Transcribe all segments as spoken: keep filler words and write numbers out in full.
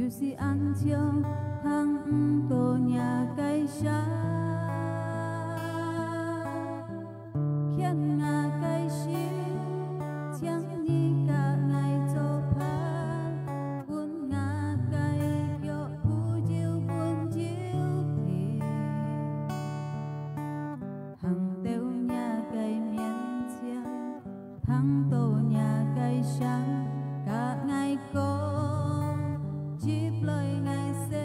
就是恁樣行毋到若个山，牽𠊎个手，請你佮𠊎做伴，分𠊎个腳步走穩走定。 行到若个面前，聽到若个聲，佮𠊎講，接來𠊎細人。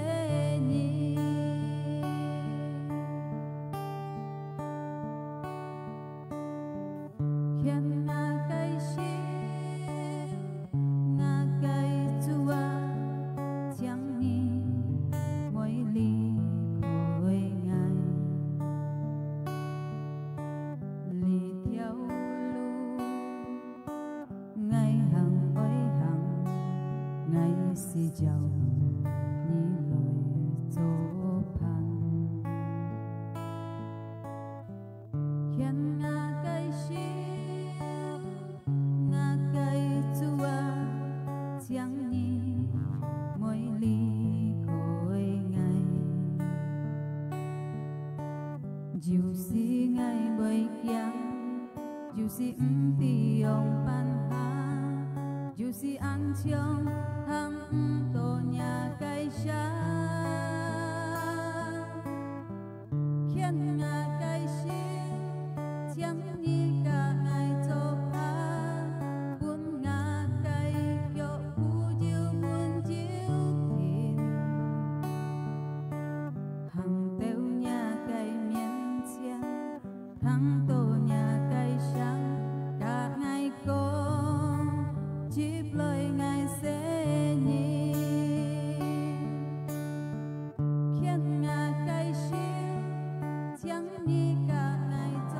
牽𠊎个手， 𠊎个主啊，請你莫離開𠊎。這條路，𠊎行愛行，𠊎需要你來做伴。 牽𠊎个手，𠊎个主啊，請你莫離開𠊎。就是𠊎會驚，就是毋知仰般行，就是恁樣行毋到若个山。 牽𠊎个手，請你佮𠊎做伴，分𠊎个腳步走穩走定。行到若个面前，聽到若个聲，佮𠊎講，接來𠊎細人。 牽𠊎个手，請你佮𠊎做。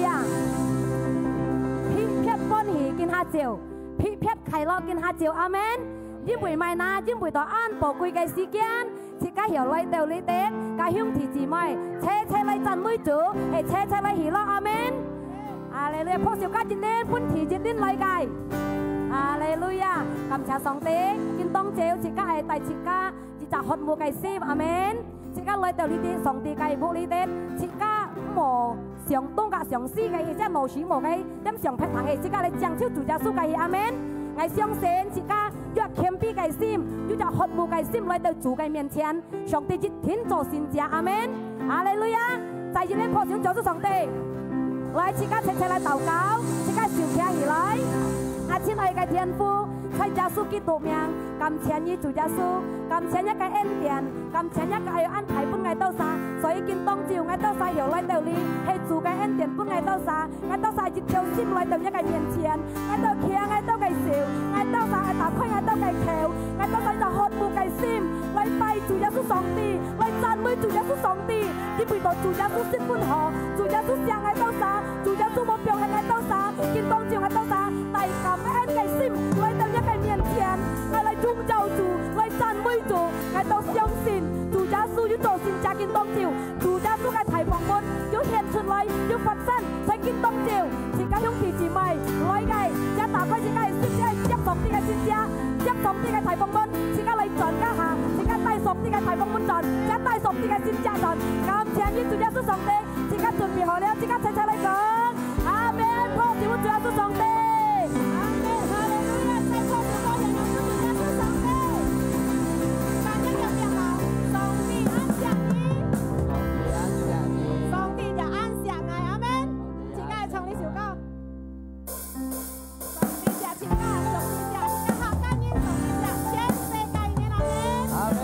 呀，特別歡喜今下晝，特別快樂今下晝，阿門。因為麼个呢？因為到恁寶貴个時間，自家曉來到這地，佮兄弟姊妹，齊齊來讚美主，係齊齊來喜樂，阿門。阿哈利路亞，拍手加一輪，分第一輪來个。哈利路亞，感謝上帝，今當晝自家愛帶自家一隻渴慕个心，阿門。自家來到這兜上帝个屋裡肚，自家無想東个想西个，一隻老師無个，點想別項个，自家來將就主耶穌个，阿門。𠊎相信自家有謙卑个心，有隻渴慕个心來到主个面前。 上帝一定做神蹟，阿門。哈利路亞！再一輪拍手，掌聲上帝。來，自家齊齊來禱告，自家手擎起來。啊，親愛个天父，在耶穌基督名，感謝你主耶穌，感謝你个恩典，感謝你个愛恁大分𠊎兜儕，所以今當晝𠊎兜儕又來到這，係主个恩典分𠊎兜儕。 𠊎兜儕一條心來到你个面前，𠊎兜擎𠊎兜个手，𠊎兜儕愛打開𠊎兜个口，𠊎兜儕一隻渴慕个心，來拜主耶穌上帝，來讚美主耶穌上帝，因為到主耶穌十分好，主耶穌惜𠊎兜儕，主耶穌無放忒𠊎兜儕，今當晝𠊎兜儕帶感恩个心來到你个面前，𠊎來榮耀主，來讚美主，𠊎兜相信主耶穌有做神蹟今當晝。 主耶穌个大豐滿，有顯出來，有發生，在今當晝，自家兄弟姊妹，來个，自家打開自家个心，自家接上帝个神蹟，接上帝个大豐滿，自家來轉家下，自家帶上帝个大豐滿轉，自家帶上帝个神蹟轉。感謝你，主耶穌上帝，自家準備好了，自家齊齊來講。 阿門。拍手分主耶穌上帝。阿門。哈利路亞。再拍手分主耶穌上帝。大家有沒有？上帝恁惜你。上帝恁惜你。上帝也恁惜𠊎。阿門。自家來唱這首歌。上帝惜自家，上帝惜自家，客家人上帝惜全世界人。阿門。阿門。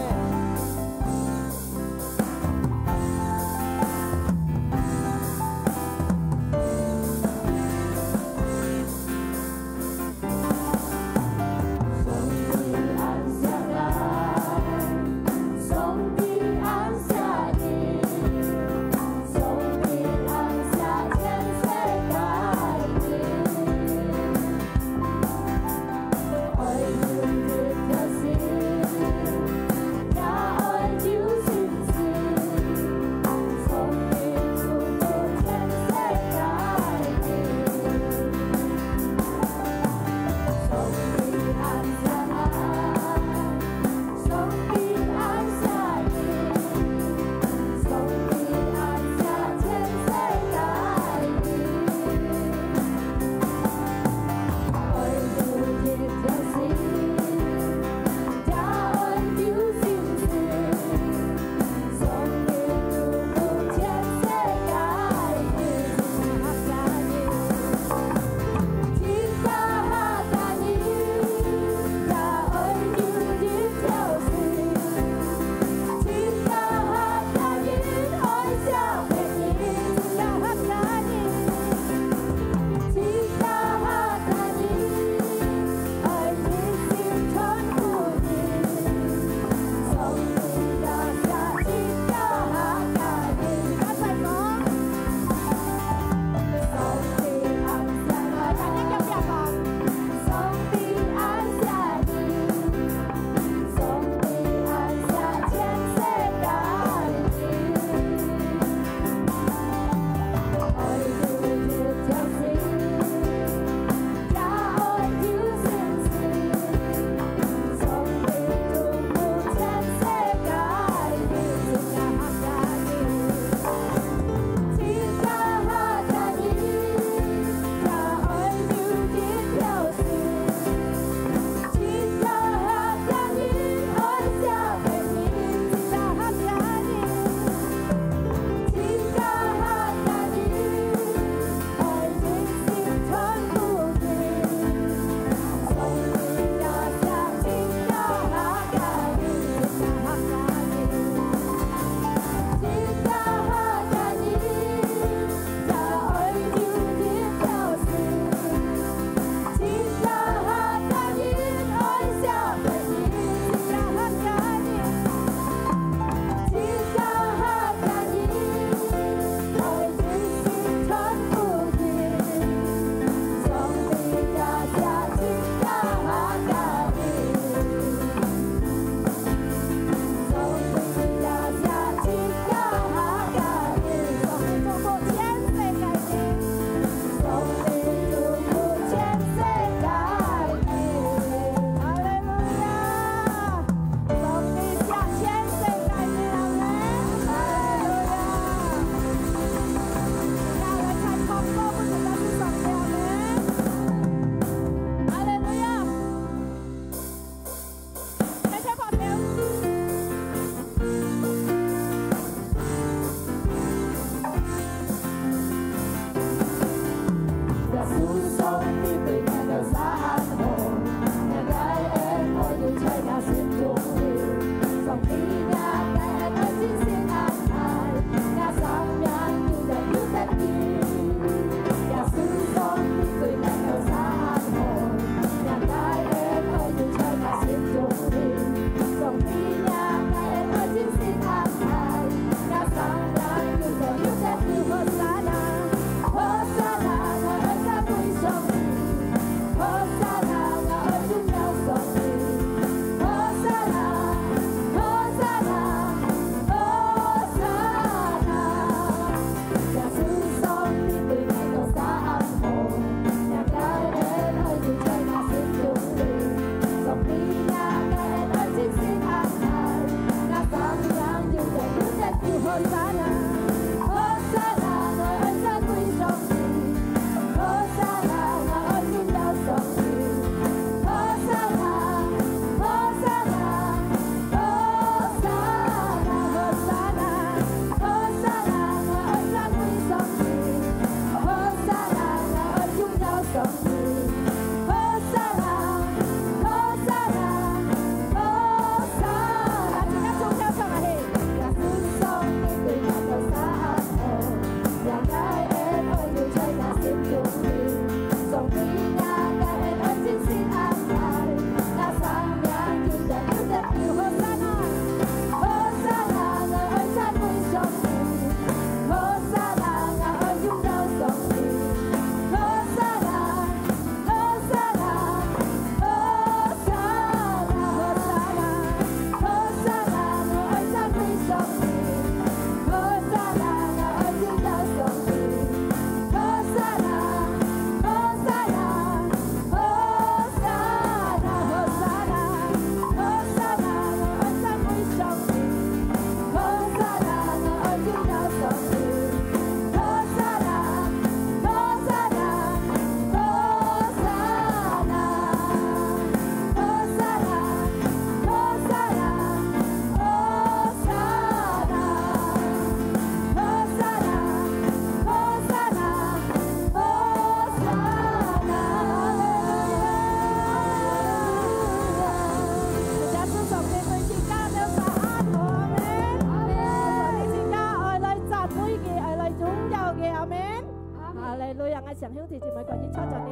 你坐坐呢。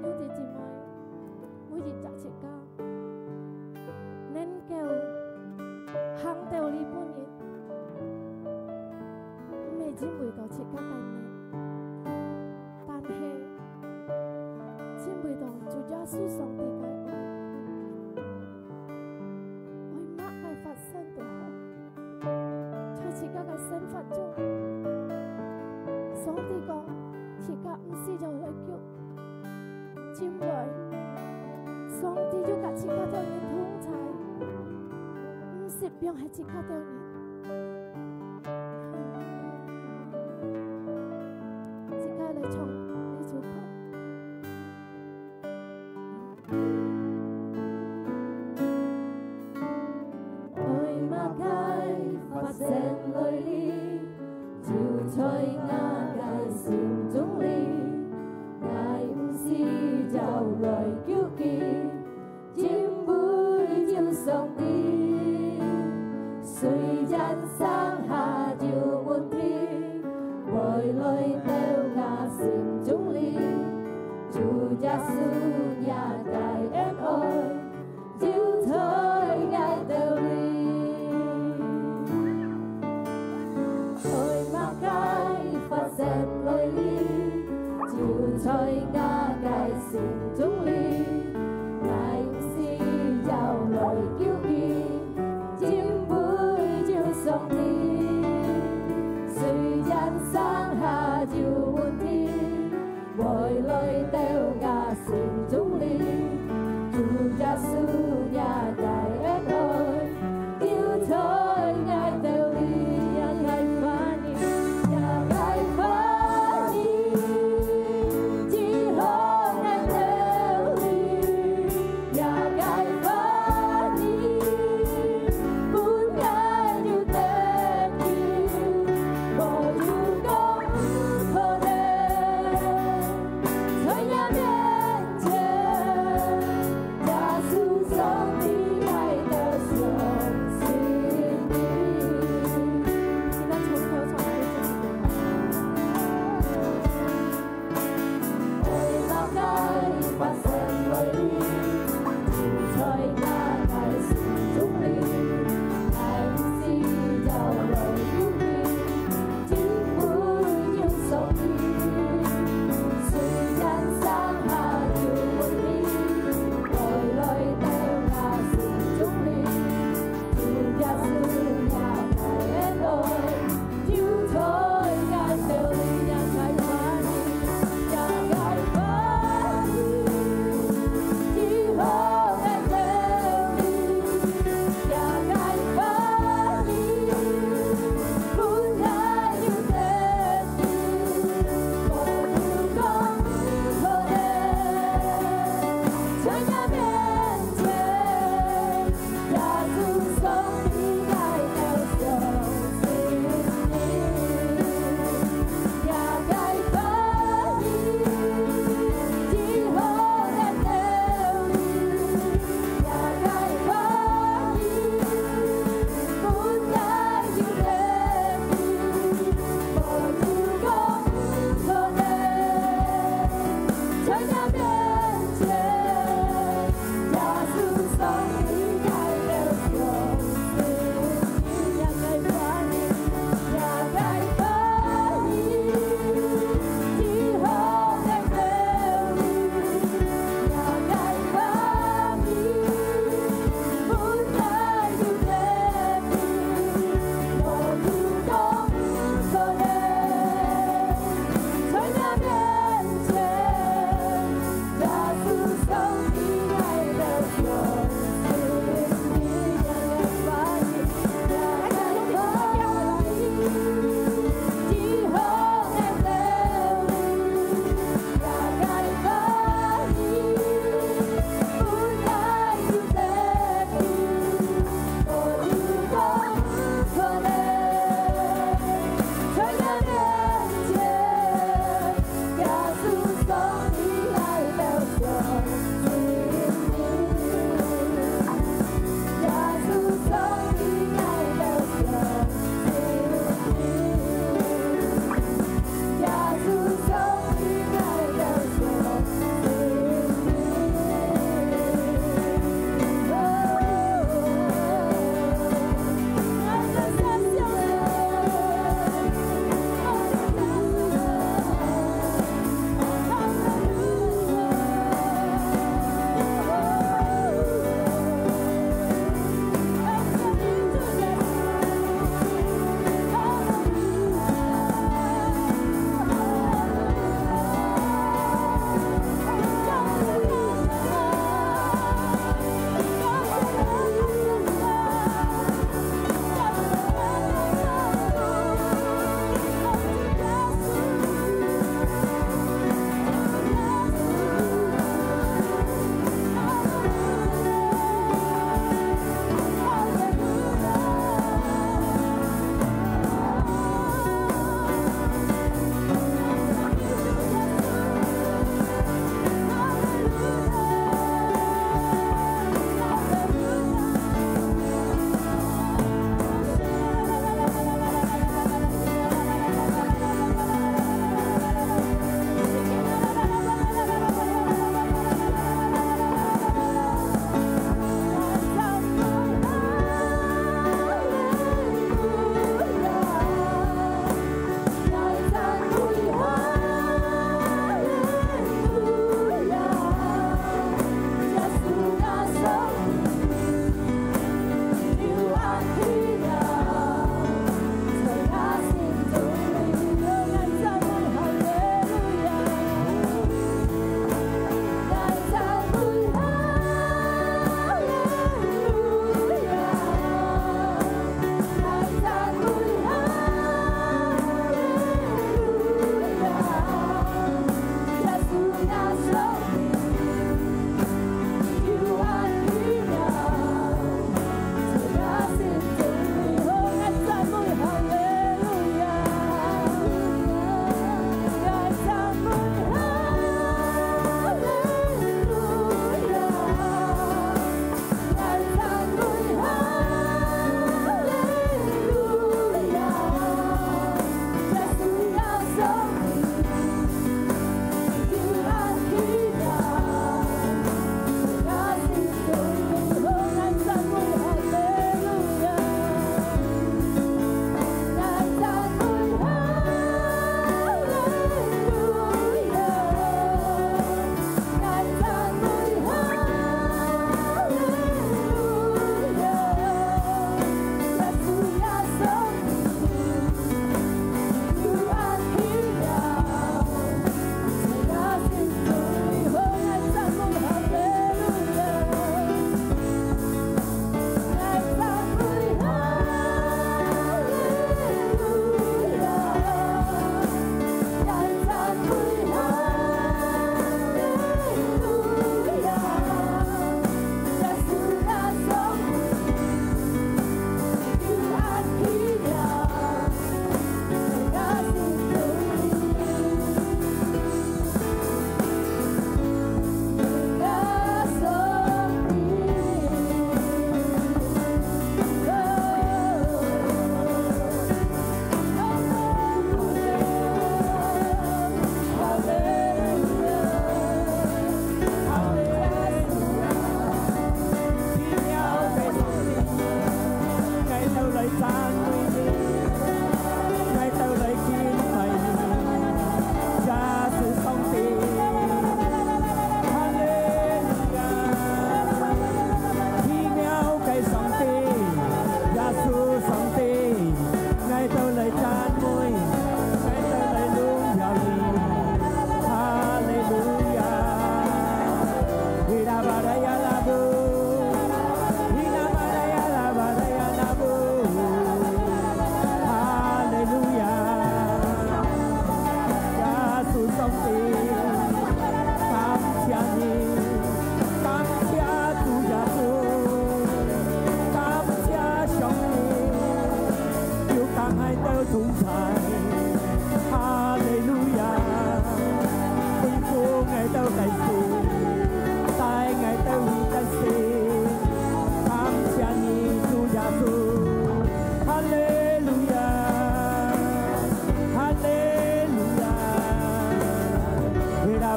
兄弟姊妹，每一隻自家 能夠行到這分日，毋係因為到自家个能，但係因為到主耶穌上帝个愛，愛麼个發生都好，在自家个生活中，上帝講，自家毋使要來求， 因為上帝有佮自家兜人同在，毋識放忒自家兜人。自家來唱這首歌。 愛麼个發生來哩，就在𠊎个心中哩。𠊎毋使要來求佢，因為有上帝。雖然生下有問題，會來到𠊎心中哩，主耶穌若个恩愛， 就在𠊎兜哩。愛麼个發生來哩，就在𠊎个心中哩。𠊎毋使要來求佢，因為有上帝。雖然生下有問題， 會來到𠊎心中哩，主耶穌若个恩愛，就在𠊎兜哩。若个話語，若个話語，只好𠊎兜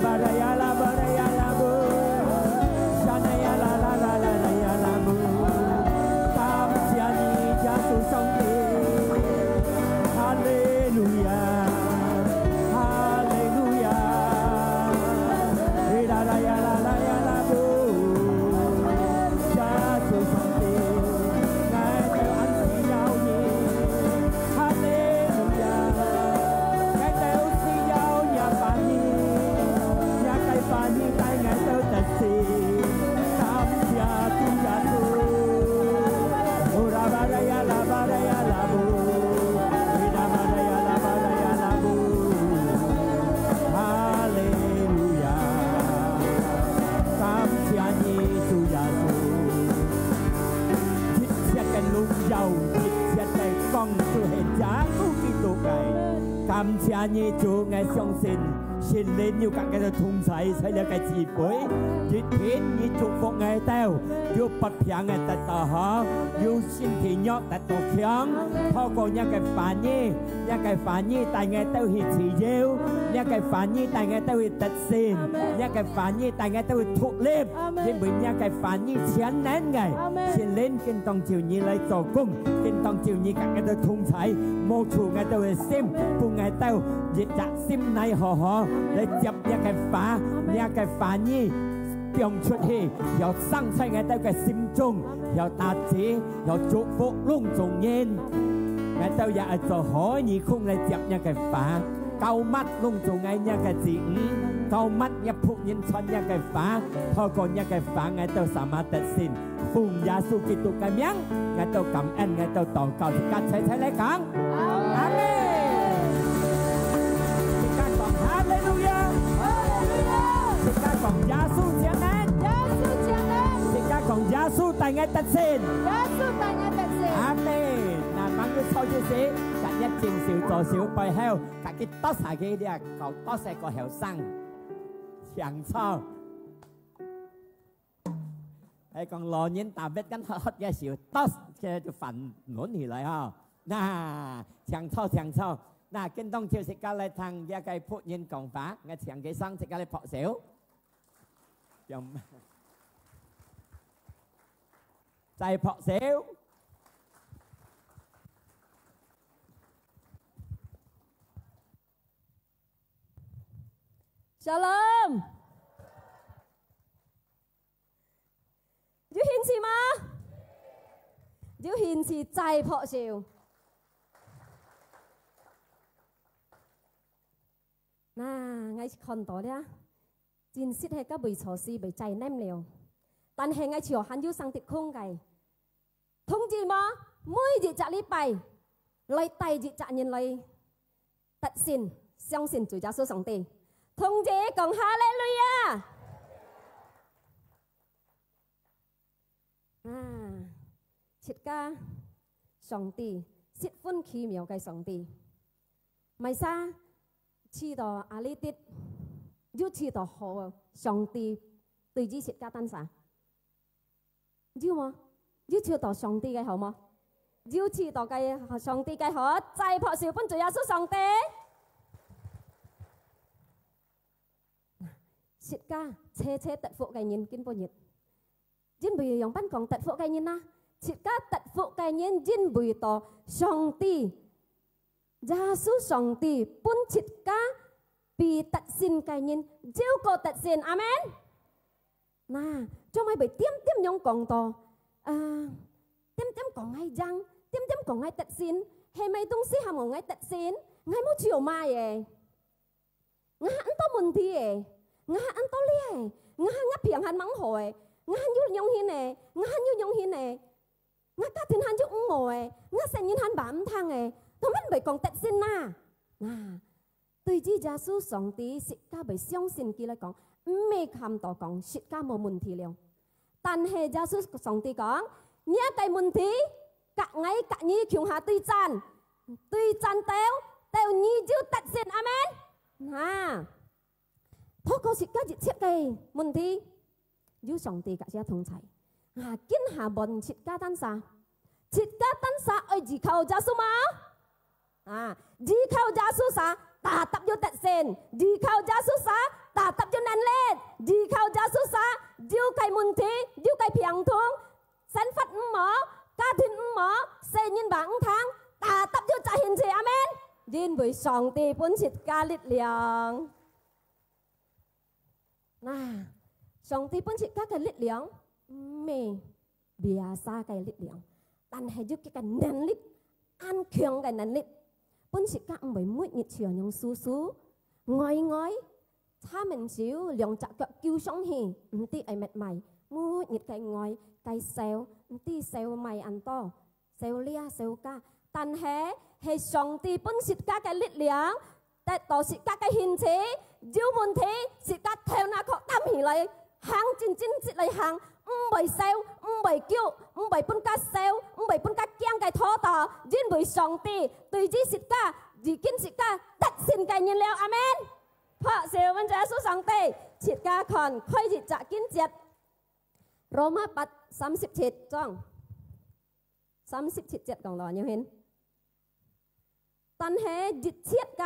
感謝你，耶穌上帝。哈利路亞，哈利路亞。耶穌上帝，𠊎兜恁需要你。 哈利路亞！𠊎兜需要若話語，若个話語帶𠊎兜得勝。感謝主耶穌！哈利路亞！感謝你，主耶穌！ 一切个榮耀，一切个光，就係耶穌基督个。感謝你，主，𠊎相信聖靈有佮𠊎兜同在，在這个聚會。一定你祝福𠊎兜，有發病个得到好，有身體弱得到強，透過若个話語，若个話語帶𠊎兜去自由，若个話語帶𠊎兜去得勝，若个話語帶𠊎兜去獨立。 阿門。因為若个話語全能个，阿門。聖靈今當晝你來做工，今當晝你佮𠊎兜同在，摸觸𠊎兜个心，分𠊎兜一隻心來好好來接若个話，阿門。若个話語放出去，要生在𠊎兜个心中，阿門。要打擊，要祝福攏總人。阿門。𠊎兜也愛做好耳空來接若个話。 膏抹攏總𠊎若个子女，膏抹若僕人傳若个話，透過若个話，𠊎兜儕嘛得勝。奉耶穌基督个名，𠊎兜感恩，𠊎兜禱告，自家齊齊來講，阿門。自家講哈利路亞，哈利路亞。自家講耶穌全能，耶穌全能。自家講耶穌帶𠊎得勝，耶穌帶𠊎得勝。阿門。那，吂有坐一息，今日正手左手背後， 家己多謝佢這，搞多謝个後生，請坐。係講老人打別人喝喝个時候，多謝佢就翻抡起來吼。那，請坐，請坐。那，今當晝自家來聽這个僕人講話，𠊎請佢上，自家來拍手。用，再拍手。 Shalom。有興趣嗎？有興趣再拍手。那，𠊎看到了，真實係个位坐時會再黏了。但係𠊎就還有上帝空个。 同意無？每一隻禮拜，來帶一隻人來得勝，相信主耶穌上帝。同意講哈利路亞！啊，自家上帝，十分奇妙个上帝。Masa試著阿里滴，又試著好上帝對於自家單儕。 有無？有試著上帝个好無？有試著个上帝个好，再拍手分主耶穌上帝。自家齊齊得福个人，今晡日。因為樣般講得福个人啊？自家得福个人，因為到上帝 耶穌上帝分自家比得勝个人照顧得勝。阿門。那，做麼會點點樣講到，啊，點點講𠊎贏，點點講𠊎得勝，係麼東西喊𠊎得勝？𠊎無做麼个。𠊎還恁多問題誒，𠊎還恁多忒誒，𠊎還𠊎病還吂好誒，𠊎還有良心誒，𠊎還有良心誒。 𠊎家庭還有毋好誒，𠊎細人還話毋聽誒，做麼會講得勝啊？那，對於耶穌上帝自家會相信佢來講，毋會喊到講自家無問題了。但係耶穌上帝講，若个問題，佮𠊎佮你共下對戰，對戰鬥，鬥你就得勝。阿門。那，透過自家一切个問題， 有上帝佮自家同在。啊，今下問自家單儕，自家單儕愛依靠耶穌無？啊，依靠耶穌儕，tetap有得勝；依靠耶穌儕， tetap有能力，依靠耶穌儕，有个問題，有个病痛，生活毋好，家庭毋好，細人話毋聽，tetap有隻興趣，阿門。因為上帝分自家力量。那，上帝分自家个力量，毋係 biasa个力量，但係有佢个能力，恁強个能力，分自家毋會每日像樣輸輸、呆呆，差門手兩隻腳勼上去，毋知愛搣麼，每日个呆个愁，毋知愁麼恁多，愁這愁該。但係，係上帝分自家个力量， 得到自家个興趣，有問題，自家頭那殼擔起來，行真真直來行，毋會愁，毋會勼，毋會分家愁，毋會分家驚个妥妥，因為上帝對於自家，已經自家得勝个人了。阿門。拍手分主耶穌上帝，自家看開一隻經節，羅馬八三十七章，三十七節講到，你看。 但係一切个，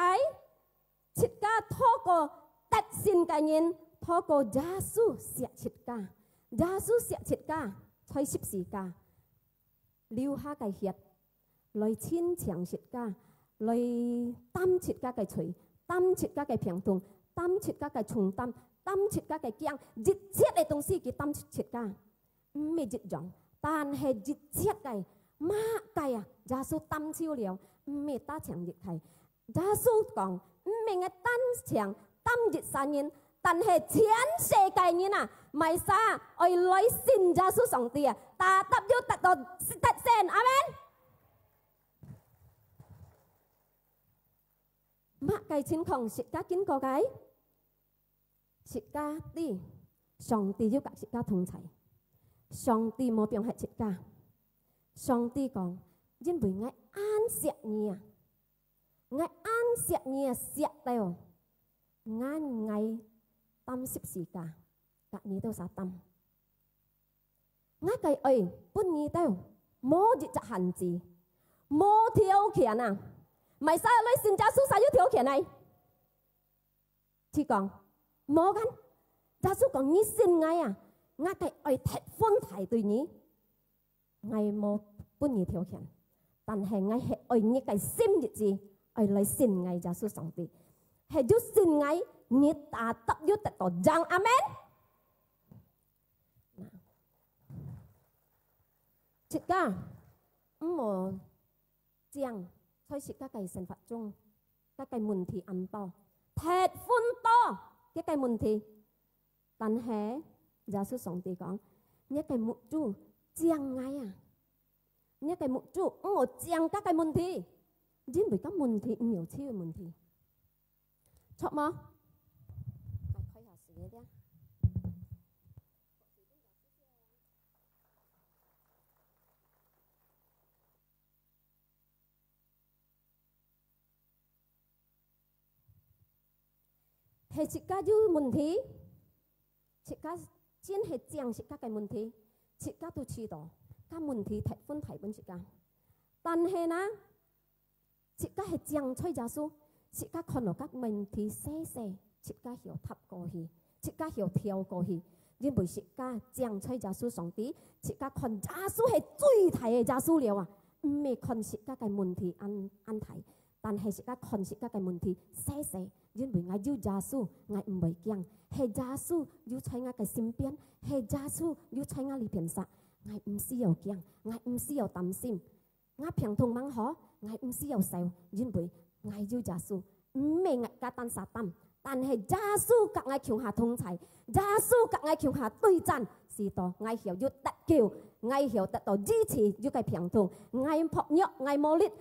自家透過得勝个人，透過耶穌惜自家，耶穌惜自家，在十字架流下个血，來清淨自家，來擔自家个罪，擔自家个病痛，擔自家个重擔，擔自家个驚，一切个東西佢擔自家。 毋係一樣，但係一切个，麼个啊，耶穌擔走了，毋係單淨一个。耶穌講，毋係𠊎單淨擔一儕人，但係全世界人啊，麼儕愛來信耶穌上帝啊，tetap有得到得勝。阿門。麼个情況自家經過个？ 自家知，上帝有佮自家同在。上帝無放忒自家。上帝講，因為𠊎恁惜你啊，𠊎恁惜你啊，惜到，𠊎，𠊎擔十字架，佮你兜儕擔。𠊎个愛分你兜，無一隻限制，無條件啊。麼儕來信耶穌儕有條件呢？ 佢講，無kan，耶穌講，你信𠊎啊，𠊎个愛忒分大對你。𠊎無分你條件，但係𠊎係愛你个心一致，愛來信𠊎耶穌上帝。係有信𠊎，你tetap有得到贏。阿門。自家，毋好 淨在自家个生活中，該个問題恁多，忒分多，該个問題。但係耶穌上帝講，你个目珠淨𠊎啊，你个目珠毋好淨該个問題，因為該問題毋係自家个問題。著無？來開下時間。 係自家有問題，自家真係淨自家个問題，自家都知道，該問題忒分大分自家。但係呢，自家係淨在耶穌，自家看到該問題細細，自家曉踏過去，自家曉跳過去，因為自家淨在耶穌上帝，自家看耶穌係最大个耶穌了啊，毋係看自家个問題恁，恁大。 但係自家看自家个問題細細，因為𠊎有耶穌，𠊎毋會驚。係耶穌有在𠊎个身邊，係耶穌有在𠊎裡片儕，𠊎毋需要驚，𠊎毋需要擔心。𠊎病痛吂好，𠊎毋需要愁，因為𠊎有耶穌。毋係𠊎單儕擔，但係耶穌佮𠊎共下同在，耶穌佮𠊎共下對戰，使到𠊎曉有得救，𠊎曉得到醫治，有个病痛，𠊎薄弱，𠊎無力，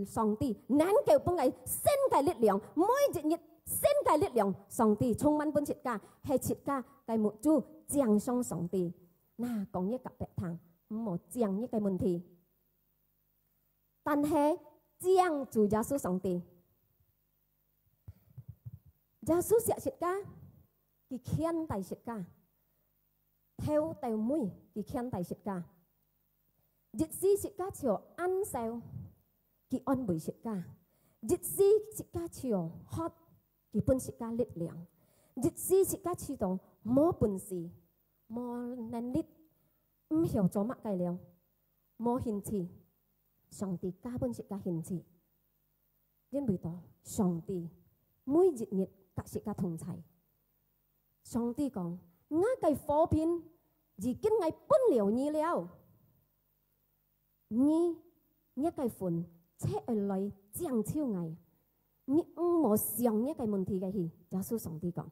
上帝能夠分𠊎新个力量，每一日新个力量，上帝充滿分自家，係自家个目珠淨向上帝。那講一个別聽，毋好淨一个問題，但係淨主耶穌上帝。耶穌惜自家，佢牽帶自家，頭到尾佢牽帶自家。 一時自家就恁愁，佢安慰自家；一時自家就渴，佢分自家力量；一時自家試著無本事、無能力，毋曉做麼个了，無興趣，上帝加分自家興趣。因為到上帝每一日佮自家同在。上帝講：「吾个和平已經𠊎分了你了。」 你，你个魂，切愛來拯救𠊎。你毋好想你个問題个去，耶穌上帝講。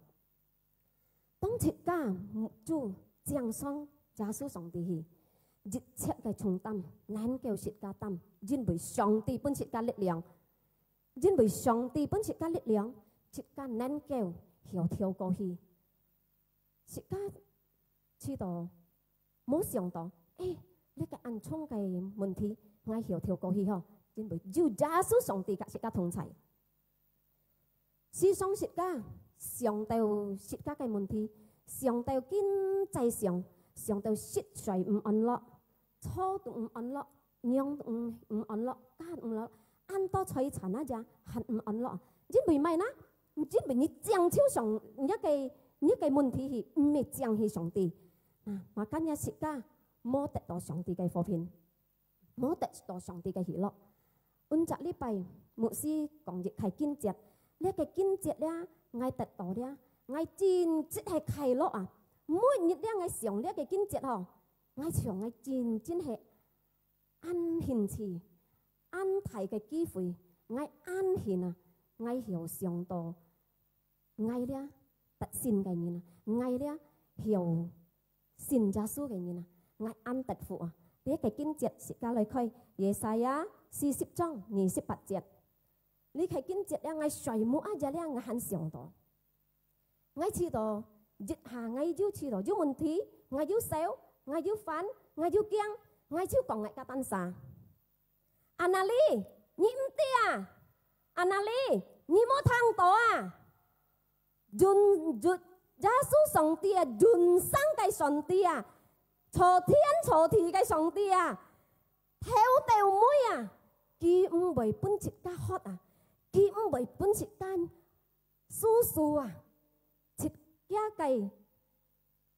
當自家主正上耶穌上帝去，一切个重擔，能夠自家擔，因為上帝分自家力量，因為上帝分自家力量，自家能夠曉跳過去。自家試著 無想著，欸，這个恁重个問題，𠊎曉跳過去吼，因為有耶穌上帝佮自家同在。時常自家想到自家个問題，想到經濟上，想到食睡毋安樂，坐都毋安樂，仰毋，毋安樂，蹶毋安樂，恁多財產啊，也還毋安樂。因為麼个呢？因為你拯救上，你个，你个問題去，毋係拯救上帝。 啊，makanya自家無得到上帝个和平，無得到上帝个喜樂。今隻禮拜，牧師講一个經節，這个經節咧，𠊎得到咧，𠊎真真係快樂啊！每日咧，𠊎想這个經節吼，𠊎想𠊎真真係恁興趣，恁大个機會，𠊎恁興啊，𠊎曉想到 𠊎這得勝个人啊，𠊎這曉信耶穌个人啊，𠊎恁得福啊！這个經節自家來看，Yesaya四十章二十八節。這个經節咧，𠊎睡目啊，這咧，𠊎還想到。𠊎試著，一下𠊎有試著，有問題，𠊎有愁，𠊎有煩，𠊎有驚，𠊎就講𠊎个單儕。 Anali，你毋知啊？Anali，你無聽到啊？永，永，耶穌上帝啊，永生个上帝啊，造天造地个上帝啊，頭到尾啊，佢毋會分自家渴啊，佢毋會分自家輸輸啊，自家个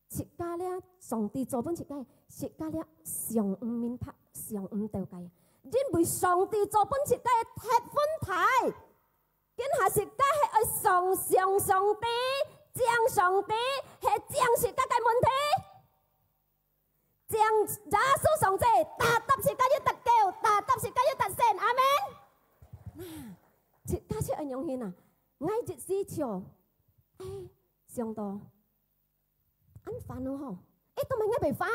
自家這上帝做分自家，自家這想毋明白、想毋到个。因為上帝做分自家忒分大，今下自家係愛想，想上帝、敬上帝，係敬自家个問題，敬耶穌上帝，tetap自家有得救，tetap自家有得勝。阿門。自家就恁樣形啊！𠊎一時就，哎，想到 恁煩惱吼！哎，做麼个𠊎會煩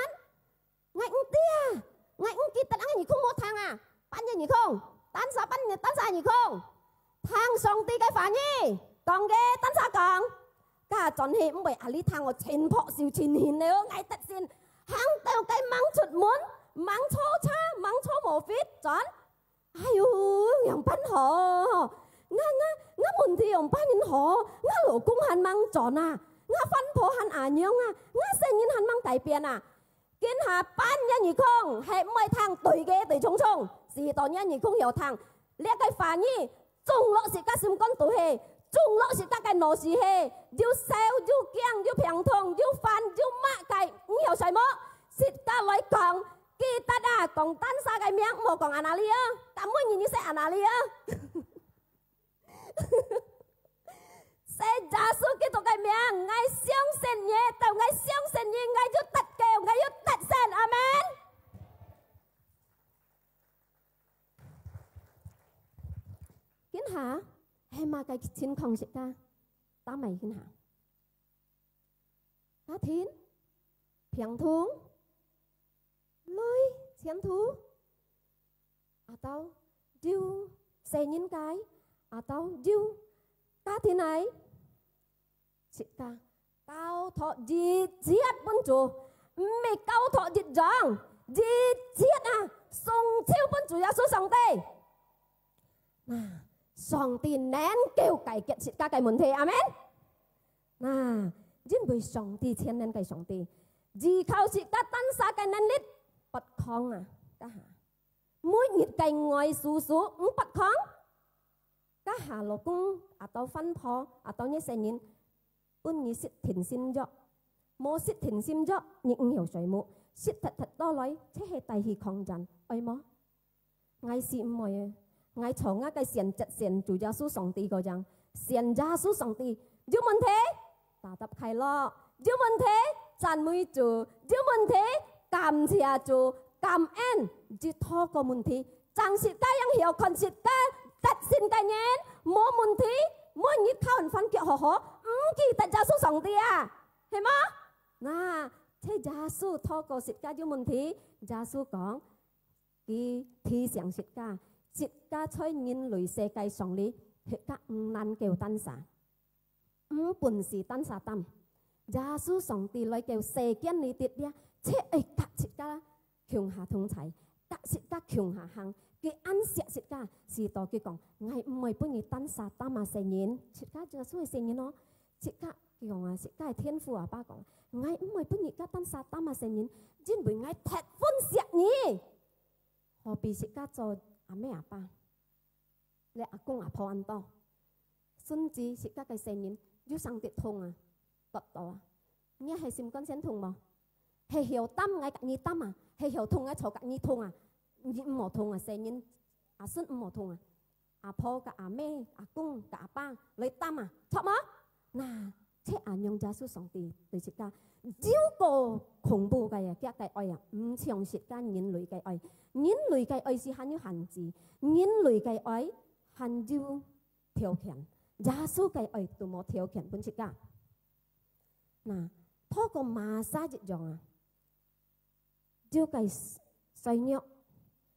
？𠊎毋知啊！𠊎毋記得，恁个耳空無聽啊！半夜耳空，單儕半夜，單儕耳空，聽上帝个話語，講个單儕講。家轉去毋會啊！你聽𠊎全拍手全興了，𠊎得勝，行到該吂出門，吂坐車，吂坐無fit，轉。 哎喲，仰般好？𠊎，𠊎，𠊎問題仰般好？𠊎老公還吂轉啊？𠊎番婆還恁樣啊？𠊎細人還吂改變啊？今下半夜耳空，係毋會聽對个對衝衝，係到夜耳空曉聽。這个話語，種落自家心肝肚去，種落自家个腦屎去，又愁又驚又病痛又煩又麼个，你曉使無？自家來講， 記得啊，講單儕个名，毋好講Anali啊，但每日你識Anali啊。識耶穌基督个名，𠊎相信你，到𠊎相信你，𠊎有得救，𠊎有得勝，阿門。今下係麼个情況時間？打埋今下。 家庭、病痛、鐳、前途，atau有細人个，atau有家庭个，自家交託一切分主，毋係交託一樣，一切啊，雙手分主耶穌上帝。 那，上帝能夠解決自家个問題，阿門。那，因為上帝全能个上帝，依靠自家單儕个能力，發光啊，家下。每日个愛事事毋發光，家下老公，atau番婆，atau你細人，分你食定心藥。無食定心藥，你毋曉睡目，食忒忒多來，就係帶去抗戰，愛無？𠊎係毋會个。𠊎做𠊎个選擇，選主耶穌上帝个樣，選耶穌上帝，有問題？大大快樂，有問題？讚美主，有問題？感謝主，感恩，就透過問題，正自家樣曉看自家，得勝个人，無問題，每日靠近飯腳好好，毋記得耶穌上帝啊，係無？那，這耶穌透過自家有問題，耶穌講，佢提醒自家，自家在人類世界上哩，自家毋能夠單儕，毋本事單儕擔。耶穌上帝來到世間裡底這，就愛佮自家共下同在，佮自家共下行。佢恁惜自家，使到佢講：「𠊎毋會分你單儕擔啊，世人。」自家耶穌係世人哦，自家佢講啊，自家个天父阿爸講：「𠊎毋會分你个單儕擔啊，世人，因為𠊎忒分惜你。」 何必自家做阿姆阿爸，這阿公阿婆恁多，甚至自家个細人有生得痛啊，跌倒啊，你係心肝先痛無？係曉擔𠊎佮你擔啊，係曉痛𠊎坐佮你痛啊，你毋好痛啊，細人阿孫毋好痛啊。 阿婆佮阿姆、阿公佮阿爸來擔啊，著無？那，就恁樣耶穌上帝對自家有過恐怖个啊，佢个愛啊，毋像自家人類个愛。人類个愛係還有限制，人類个愛還有條件，耶穌个愛都無條件分自家。那，透過Masa一樣啊， 有个衰弱，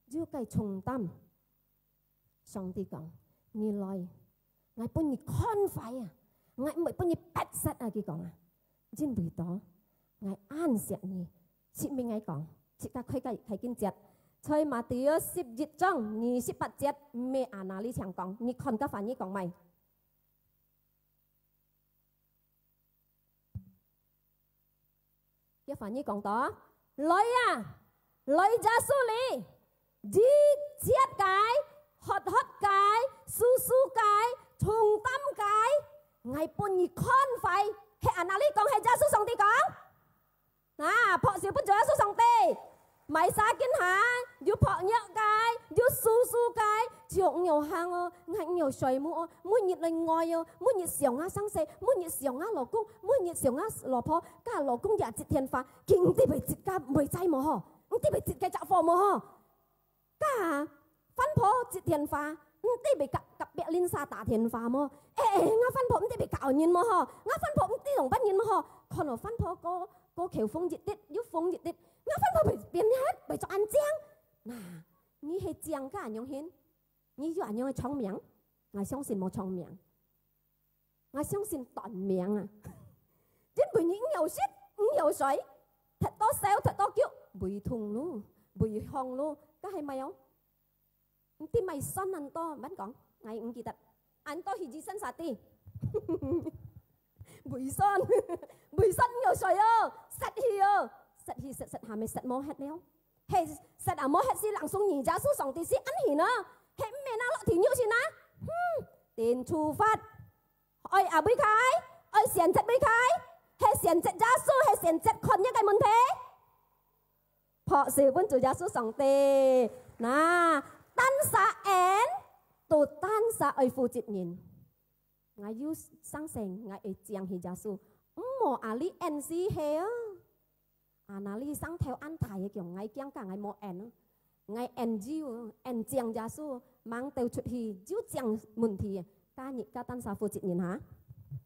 有个重擔。上帝講：「你來，𠊎分你寬懷啊，𠊎毋會分你迫切啊。」佢講啊，因為到𠊎恁惜你，係毋係？𠊎講，自家開个開經節，在Matius十一章二十八節，毋係Anna Lee請講，你看个翻譯講麼个？ 這翻譯講到：「來啊，來耶穌裡，一切个、渴渴个、輸輸个、重擔个，𠊎分你寬懷。」係Anna Lee講，係耶穌上帝講？那，拍手分主耶穌上帝。 Masa今下，有薄弱个，有輸輸个，就毋曉行哦，𠊎毋曉睡目哦，每日來哀哦，每日想啊生死，每日想啊老公，每日想啊老婆，佮老公也接電話，緊知會接个，毋會再無吼，毋知會接个隻貨無吼。佮番婆接電話，毋知會佮隔壁鄰舍打電話無？欸，𠊎番婆毋知會搞人無吼？𠊎番婆毋知同班人無吼？看到番婆過，過橋風一滴，又風一滴， 𠊎番婆會變忒，會做恁靚。那，你係靚个恁樣形，你有恁樣个長命？𠊎相信無長命，𠊎相信短命啊。因為你毋曉食，毋曉睡，忒多燒，忒多久，胃痛咯，胃痛咯，該係麼个哦？ 毋知麼个酸恁多，慢講，𠊎毋記得。恁多去醫生啥地？胃酸，胃酸有水哦，塞去哦，塞去塞塞下面塞無忒了。係塞啊無忒是人送你耶穌上帝是恁形啊，係毋係那落地獄先啊？哼，定處罰。愛啊，愛開，愛選擇愛開，係選擇耶穌，係選擇看這个問題。 拍手分主耶穌上帝。那，單儕恩，都單儕愛負責任。𠊎有生成，𠊎愛正去耶穌，毋好啊，你恩死係啊。啊，那你生頭恁大个強，𠊎驚甲𠊎無恩啊。𠊎恩主，恩正耶穌，吂兜出去，就正問題。今日个單儕負責任哈，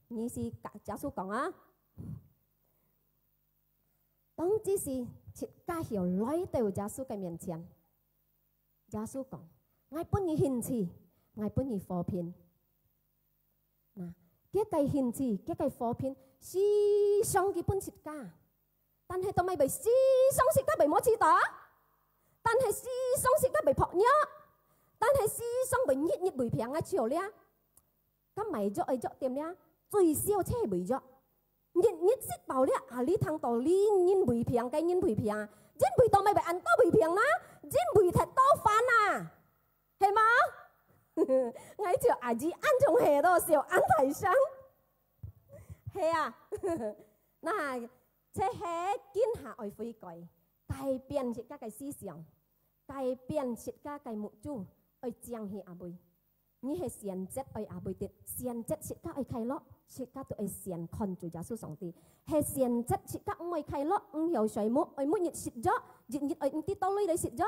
你是甲耶穌講啊。 當這時，自家曉來到耶穌个面前。耶穌講：「𠊎分你興趣，𠊎分你和平。」那，這个興趣，這个和平，時常佢分自家。但係到尾會時常自家會無知道，但係時常自家會薄弱，但係時常會日日會病个就了。 該買藥个藥店了，最少就係胃藥。日日食飽了，啊，你聽到你人胃病，該人胃病啊，因為到麼个會恁多胃病啦？因為忒多煩啊，係無？𠊎就阿姨恁樣係咯，笑恁大聲。係係啊。那，這係今下愛悔改，改變自家个思想，改變自家个目珠，愛正去阿位。你係選擇愛阿位的，選擇自家愛快樂，自家都愛先看主耶穌上帝。係選擇自家毋愛快樂，毋曉睡目，愛每日食藥，日日愛毋知多累來食藥。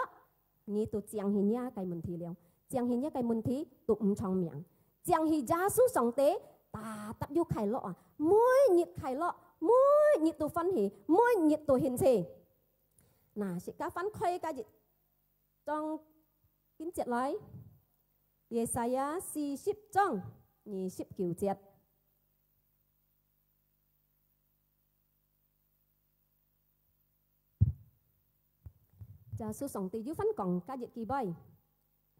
你都正去若个問題了，正去若个問題都毋長命，正去耶穌上帝，tetap有快樂啊！每日快樂，每日都歡喜，每日都興趣。那，自家翻開个一章經節來，Yesaya四十章二十九節。 耶穌上帝有番講个一句話，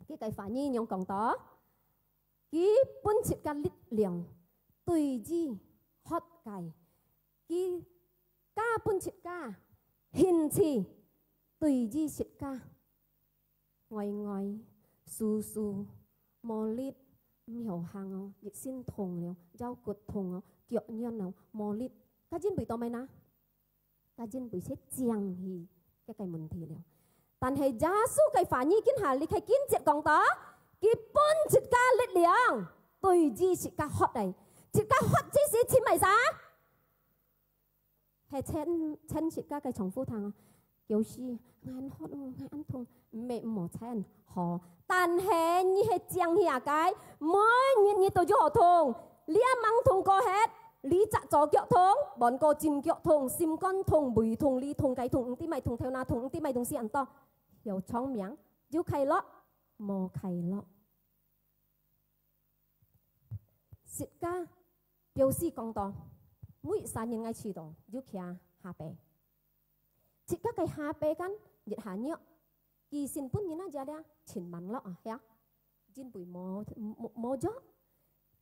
佢个話語仰講到：佢分自家力量，對於渴个；佢加分自家興趣，對於食个。 呆呆、輸輸、無力，毋曉行哦，一身痛了，腰骨痛哦，腳軟哦，無力。該因為到麼个呢？該因為係正去該个問題了。但係耶穌个話語今下這个經節講到，佢分自家力量，對於自家渴个，自家渴之時尋麼儕？ 係請，請自家个丈夫聽啊，有時，𠊎恁渴哦，𠊎恁痛，毋係毋好請，好。但係你係正去啊个，每日你都有好痛，這吂痛過忒，這隻左腳痛，換過正腳痛，心肝痛、胃痛、這痛該痛，毋知麼痛，頭那痛，毋知麼東西恁多，有長命，有快樂，無快樂。 自家表示講到，每儕人愛試著有擎下背。自家个下背間一下弱，佢身本人啊，這咧盡慢落啊，係啊，因為無，無，無弱。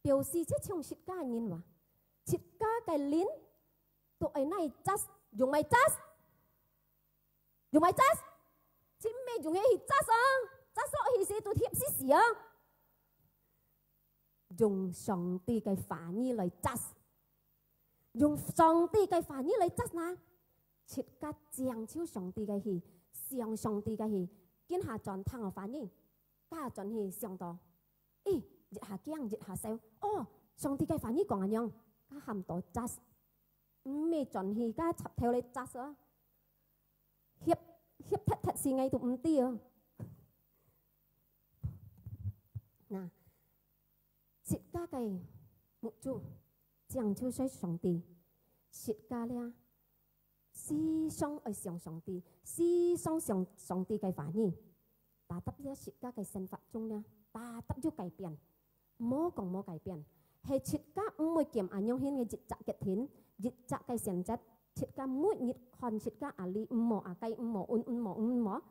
表示這種自家人話，自家个靈都愛哪扎，用麼个扎？ 用麼个扎？盡毋係用該去扎哦，扎落去時都貼死死哦。用上帝个話語來扎，用上帝个話語來扎呢，自家正照上帝个去，想上帝个去，今下轉聽哦話語，加轉去想到，咦，一下驚一下愁，哦，上帝个話語講恁樣，加喊到扎。 毋係轉去該插頭來扎啊，翕，翕忒忒死，𠊎都毋知啊。那，自家个目珠，正照在上帝，自家咧，時常愛想上帝，時常想上帝个話語，tetap咧自家个生活中咧，tetap有改變。 無講無改變，係自家毋會堅恁樣形个一隻決定，一隻个選擇，自家每日看自家啊這毋好啊該毋好，恁毋好，恁毋好，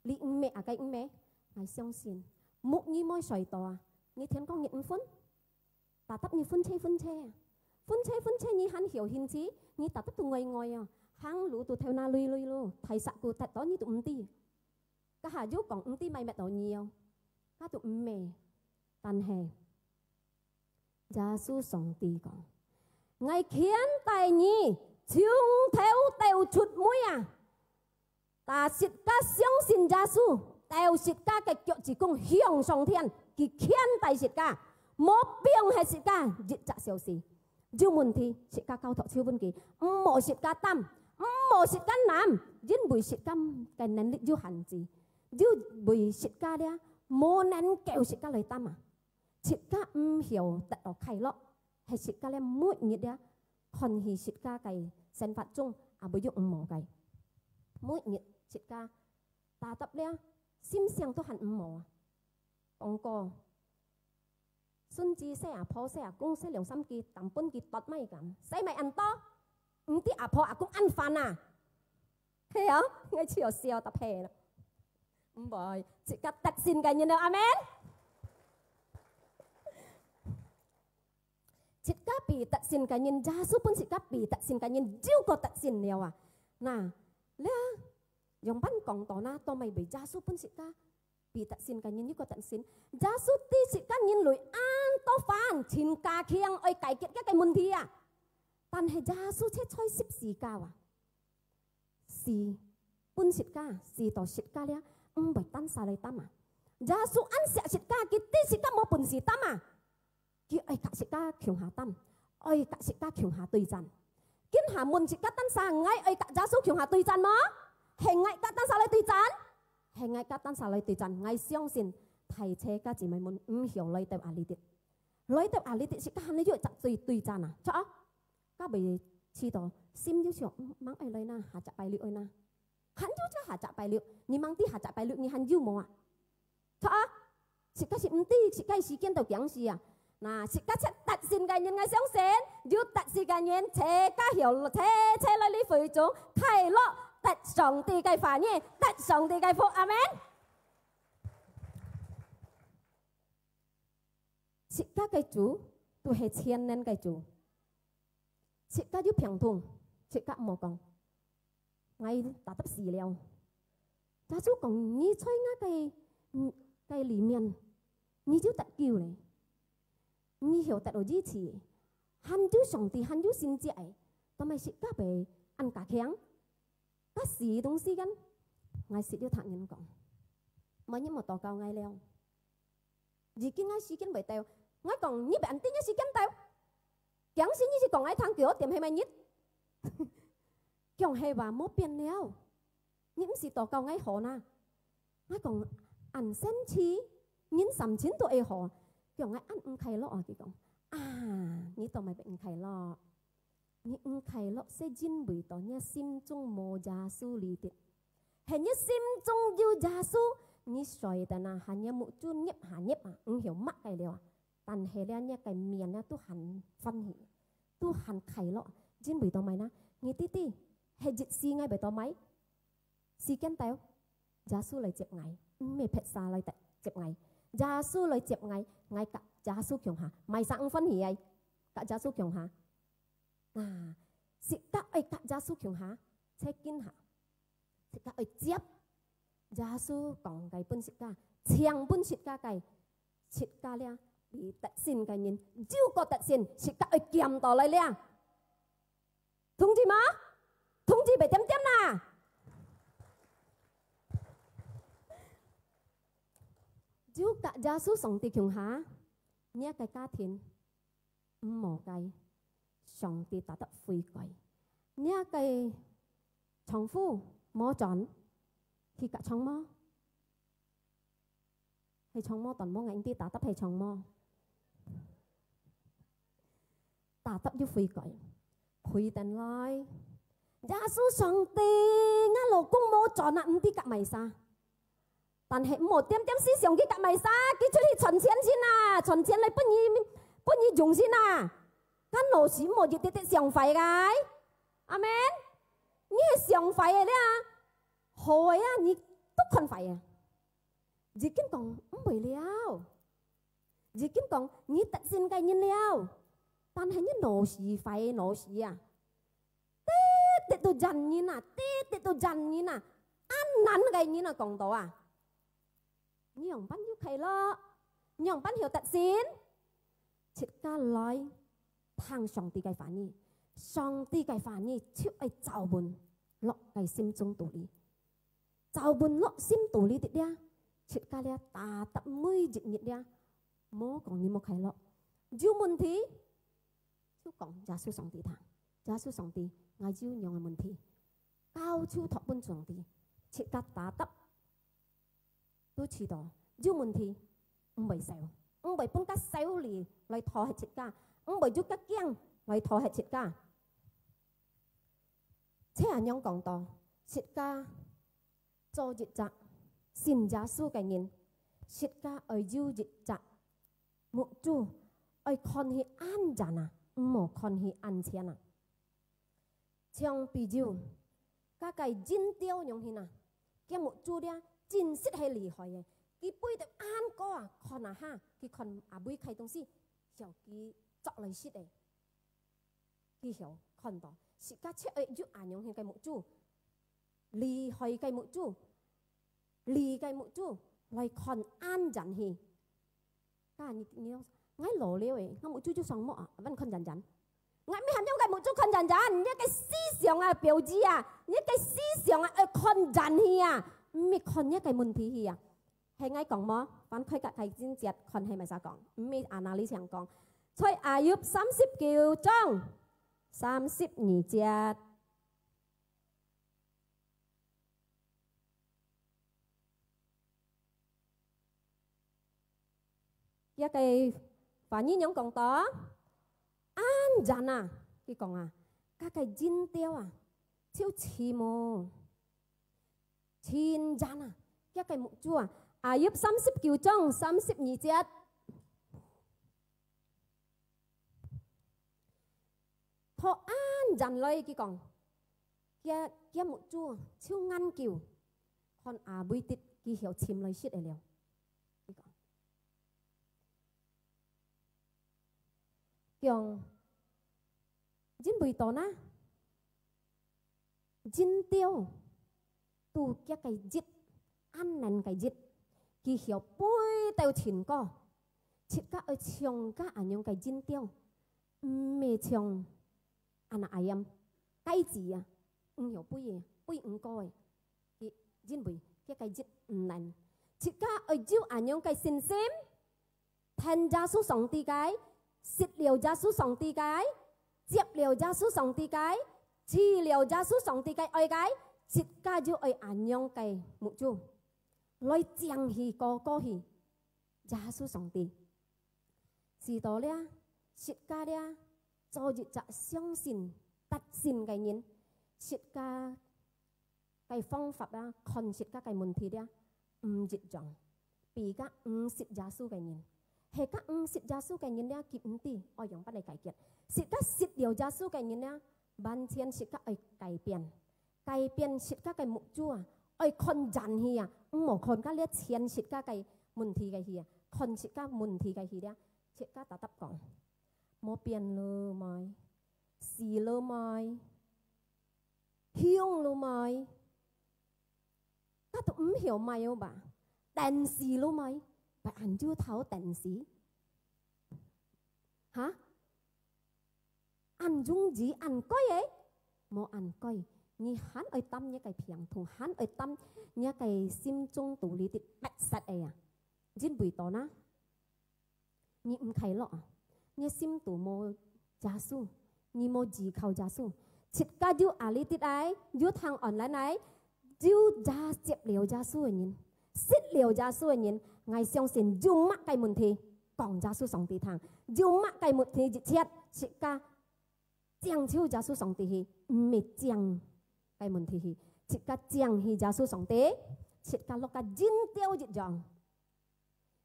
這毋係啊該毋係。𠊎相信，目你毋會睡到啊，你天光日毋睏，tetap你睏車睏車啊，睏車睏車你還曉興趣，你tetap都呆呆啊，行路都頭那鐳鐳咯，大石牯跌到你都毋知。 該下又講毋知麼个搣到你哦，該都毋係。但係，耶穌上帝講：「𠊎牽帶你從頭到出尾啊！」但自家相信耶穌，到自家个腳趾公向上天，佢牽帶自家，無放忒自家一隻小時。 有問題，自家交託就分佢，毋好自家擔，毋好自家攬，因為自家个能力有限制，因為自家咧，無能夠自家來擔啊。自家毋曉得到快樂，係自家咧每日咧，看去自家个生活中，啊，會有毋好个。每日自家tetap咧，心想都還毋好啊。講過， 孫子細阿婆、細阿公、細兩三句，當分佢奪麼个，使麼恁多？毋知阿婆阿公恁煩啊？係哦，𠊎就笑搭配了。毋會，自家得勝个人了，阿門。自家比得勝个人，耶穌分自家比得勝个人，又過得勝了啊！那，了，仰般講到呢？到尾尾耶穌分自家 比得勝个人又過得勝。耶穌知自家人類恁多煩，盡加強愛解決个个問題啊！但係耶穌卻在十字架啊，死分十架，死到十架了，毋會單儕來擔啊。耶穌恁惜十架，佢知十架無本事擔啊，佢愛佮十架共下擔，愛佮十架共下對戰。今下問十架單儕，𠊎愛佮耶穌共下對戰無？係𠊎佮單儕來對戰？係𠊎佮單儕來對戰。𠊎相信大家姊妹們毋曉來到這裡的，來到這裡的十架還有一隻對對戰啊，著啊！該會試到心有想，嗯，吂愛來啦，下隻拜六愛啦。還有隻下隻拜六，你吂知下隻拜六你還有無啊？著啊！自家係毋知，自家時間都驚死啊！那自家切得勝个人，𠊎相信有得勝个人，齊家曉，齊齊來這會中，快樂得上帝个話語，得上帝个福。阿門。自家个主都係全能个主。自家有病痛，自家莫講，𠊎tetap死了。耶穌講，你在𠊎个，嗯，个裡面，你就得救咧。你曉得有醫治，還有上帝，還有神蹟个，做麼自家會恁加強？該死東西間，𠊎識有聽人講，每日莫禱告𠊎了。 已經𠊎時間會到。𠊎講，你別恁定个時間到。驚死你是講𠊎聽九點係麼日？講係話無變了。你毋使禱告𠊎好啦。𠊎講，恁生氣，人三千都會好。講𠊎恁毋快樂啊，佢講，啊，你都毋係毋快樂。 你毋快樂，係因為到你心中無耶穌裡的。係你心中有耶穌，你睡等啊，還你目珠睨下睨啊，毋曉麼个了啊。但係咧，你个面啊，都還歡喜，都還快樂，因為到麼个呢？你知知，係一時𠊎會到麼个？時間到，耶穌來接𠊎，毋係別儕來接𠊎。耶穌來接𠊎，𠊎佮耶穌共下，麼儕毋歡喜个，佮耶穌共下。 啊，自家愛佮耶穌共下，切緊下，自家愛接耶穌講个分自家，請分自家个，自家了，你得勝个人，就過得勝，自家愛撿到來了。同志嗎？同志別點點啦！就佮耶穌上帝共下，你个家庭 毋好个，上帝tetap會改。你个丈夫無轉，去佮丈姆，係丈姆斷無？𠊎毋知tetap係丈姆。tetap又會改，回轉來。耶穌上帝，𠊎老公無轉啊，毋知佮麼儕。 但係毋好點點思想佢佮麼儕，佢出去賺錢先啊，賺錢來分你，分你用先啊。該老是毋好一直直想壞个。阿門。你係想壞个了啊，好个啊，你都看壞啊。已經講毋會了，已經講你得勝个人了，但係你老是壞老是啊。 直直都怨人啊，直直都怨人啊，恁難个人啊，講到啊，你仰般有快樂？你仰般曉得勝？自家來聽上帝个話語，上帝个話語就愛走穩落个心中肚裡。 走穩落心肚裡的了，自家了tetap每一日了，無講你無快樂。有問題，就講耶穌上帝聽。耶穌上帝，𠊎有仰个問題，交就託分上帝，自家tetap都知道有問題，毋會愁，毋會分該愁慮來拖忒自家，毋會有該驚來拖忒自家。 這恁樣講到，自家做一隻信耶穌个人，自家愛有一隻目珠，愛看去恁遠啊，毋好看去恁淺啊。像比如，該个鷹鳥樣形啊，佢目珠咧，真實係厲害个，佢飛到恁高啊，看啊哈，佢看啊，尾个東西，像佢捉來食个。 佢曉看到，自家就愛有恁樣形个目珠，厲害个目珠，利个目珠來看恁遠去。該你，你講，𠊎老了欸，𠊎目珠就上目啊，還看遠遠。𠊎毋係喊你个目珠看遠遠，你个思想啊，標誌啊，你个思想啊，愛看遠去啊，毋係看你个問題去啊。係𠊎講無？翻開个經節，看係麼儕講，毋係Anna Lee想講。在Ayub三十九章三十二節。 這个話語仰講到，恁遠啊，佢講啊，佢个人兜啊，就尋無，盡遠啊，佢个目珠啊，Ayub三十九章三十二節。 到恁遠來，佢講，佢，佢目珠就恁久，看啊，毋知佢曉尋來食个了。佢講，講，因為到哪， 人兜，堵佢个日，恁難个日，佢曉飛到盡高，自家愛像佢恁樣个人兜，毋係像Anna Ayam，雞子啊，毋曉飛个，飛毋高个，佢因為佢个日毋難，自家愛有恁樣个信心。 跈耶穌上帝个，食了耶穌上帝个，接了耶穌上帝个，飼了耶穌上帝个愛个，自家就愛恁樣个目珠，來正去高高去，耶穌上帝。使到這，自家這，做一隻相信、得勝个人，自家 个方法啊，看自家个問題啊，毋一樣。比較毋識耶穌个人，係較毋識耶穌个人啊，佢毋知愛仰般來解決。自家識了耶穌个人啊，完全自家愛改變，改變自家个目珠啊，愛看遠去啊，毋好看到這淺自家个問題个去啊，看自家問題个去啊，自家tetap講，無變咯，妹，死咯，妹。 香咯妹，該都毋曉買哦吧？電視咯妹，擺恁久頭電視？哈？恁容易恁貴誒？無恁貴，你還愛擔你个病痛，還愛擔你个心中肚裡的迫切个啊，因為到哪？ 你毋快樂啊？你心肚無耶穌，你無依靠耶穌。自家有阿里得來，有聽online來，有也接了耶穌个人，識了耶穌个人，𠊎相信有麼个問題，講耶穌上帝聽，有麼个問題一切，自家 正就耶穌上帝去，毋係正个問題去，自家正去耶穌上帝，自家落个人兜一樣，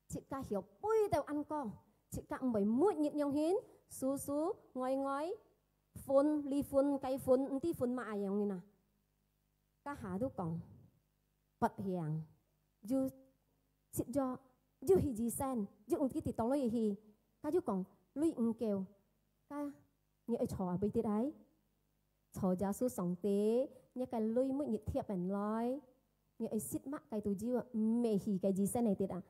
自家曉飛到恁高，自家毋會每日樣形，輸輸、呆呆，分，離分、該分，毋知分麼个樣形啊。 該下都講，發病，又食藥，又去醫生，又毋知跌倒落去，該又講，鐳毋夠，該你愛坐啊，毋得來，坐耶穌上帝，你个鐳每日貼等來，你愛食麼个都有，毋係去个醫生个得啊。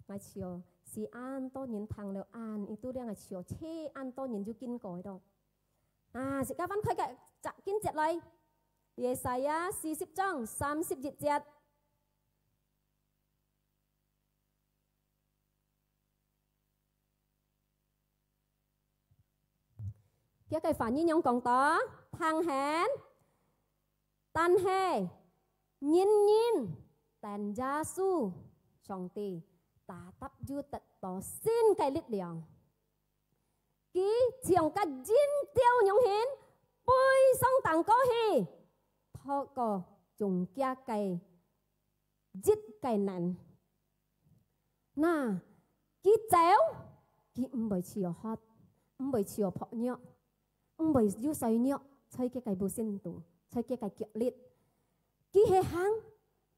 𠊎笑，係恁多人聽了恁，佢都令𠊎笑，切恁多人就經過个咯。啊，自家翻開个隻經節來，Yesaya四十章三十一節。 佢个話語仰講到，聽很，但係人人等耶穌上帝，tetap又得到新个力量。佢像个人兜樣形，飛上頂高去，透過中間个 一个人。那，佢走，佢毋會愁渴，毋會愁薄弱，毋會有衰弱，在佢个身肚，在佢个腳裡。佢係行，